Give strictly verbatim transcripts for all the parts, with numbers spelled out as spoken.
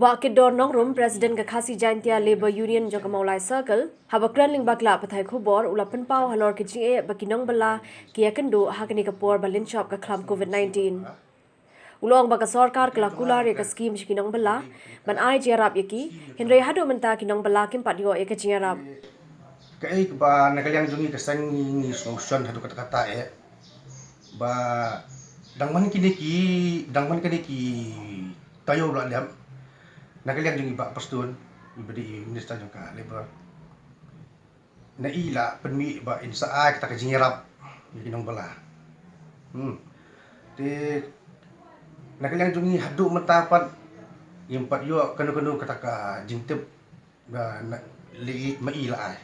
Bah Kitdor Nongrum, President ka Khasi Jaintia Labour Union jong ka Mawlai Circle, haba kren lyngba ki lad pathai khubor, u la pynpaw halor ka jingeh ba ki nongbylla ki ïakynduh ha kane ka por ba lynshop ka khlam COVID nineteen. U la ong ba ka sorkar ka la kular ïa ka skim sha ki nongbylla ban ai jingïarap ïa ki, hynrei haduh mynta ki nongbylla kim pat ïoh ïa ka jingïarap. Kaei kaba na ka liang jong ngi ka seng ngi, ngi sngewsih haduh katta katta eh ba dang man kine ki, dang man kine ki taïew ba la dep, na ka liang jong ngi Bah Prestone, i ba dei i Minister jong ka Labour, na i la pynmih ba in sa ai kata ka jingïarap ïa ki nongbylla. Hmm. Te na ka liang jong ngi haduh mynta pat ngim pat ïoh kano kano kata ka jingtip ba na, lei ma i la ai.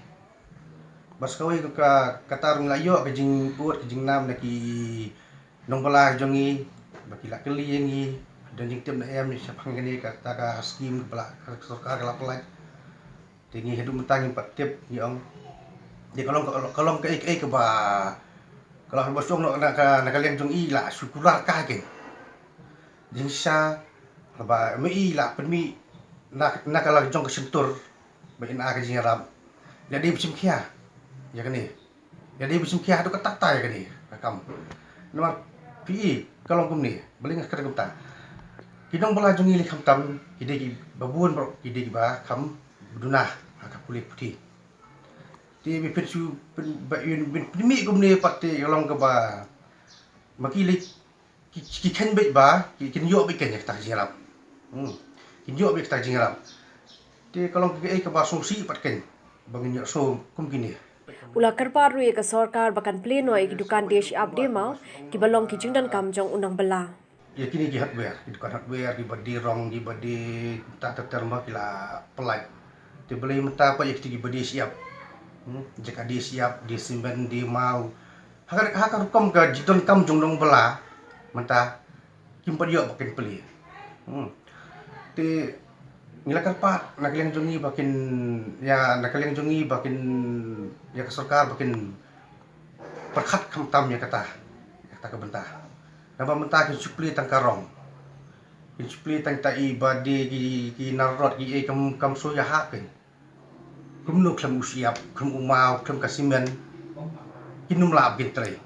Bad sa kawei ka, kata ruh ngi la ïoh ka jingud ka jingnam na ki nongbylla jong ngi ba ki la kylli ïa ngi, don jingtip ne em shaphang kane kata ka skim ba la, ka sorkar ka la pynlait. Te ngi haduh mynta ngim pat tip, ngi ong. Te ka long, ka long, ka long kaei kaei kaba, ka long ba shu ong na ka, na ka liang jong i la shu kular ka kane. Jingshisha ba ma i la pynmih na, na ka la jong ka shyntur ba in ai ka jingïarap. Ïa dei ba shim khia ïa kane. Ïa dei ba shim khia haduh katta katta ïa kane ka kam. Namar phi i ka long kumne, balei nga kren kumta. Ki nongbylla jong ngi lei khamtam ki dei kiba bun baroh, ki dei kiba kham duna ha ka pule puthi. Te ba phin shu pyn, ba phin pynmih kumne pat te ka long kaba ma ki lei ki, ki kheiñ beit ba ki, kin ïoh beit kein ïa kata ka jingïarap. Hmm. Kin ïoh beit kata ka jingïarap. Te ka long kaei kaba sngewsih pat kein ba ngin ïoh shuh kum kine. U la kyrpad ruh ïa ka sorkar ba kan plie noh ïa ki dukan die shyiap die maw kiba long ki jingdonkam jong u nongbylla. Ïa kine ki hardware, ki dukan hardware, kiba die rong, kiba die ta ter ter ma ki la pynlait. Te balei mynta pat ïa kito kiba die shyiap. Hmm, jaka die shyiap, die simen, die maw. Ha ka, ha ka rukom ka jingdonkam jong u nongbylla mynta kim pat ïoh ba kin plie. Hmm. Te ngi la kyrpad na ka liang jong ngi ba kin, ïa, na ka liang jong ngi ba kin, ïa ka sorkar ba kin pyrkhat khamtam ïa kata, ïa kata ka bynta. Naba mynta kin shu plie tang ka rong. Kin shu plie tang ta i ba die ki, ki narod ki ei kam, kam shu ïahap kein. Kumno khlem u shyiap, khlem u maw, khlem ka simen. Kin ym lah ba kin trei.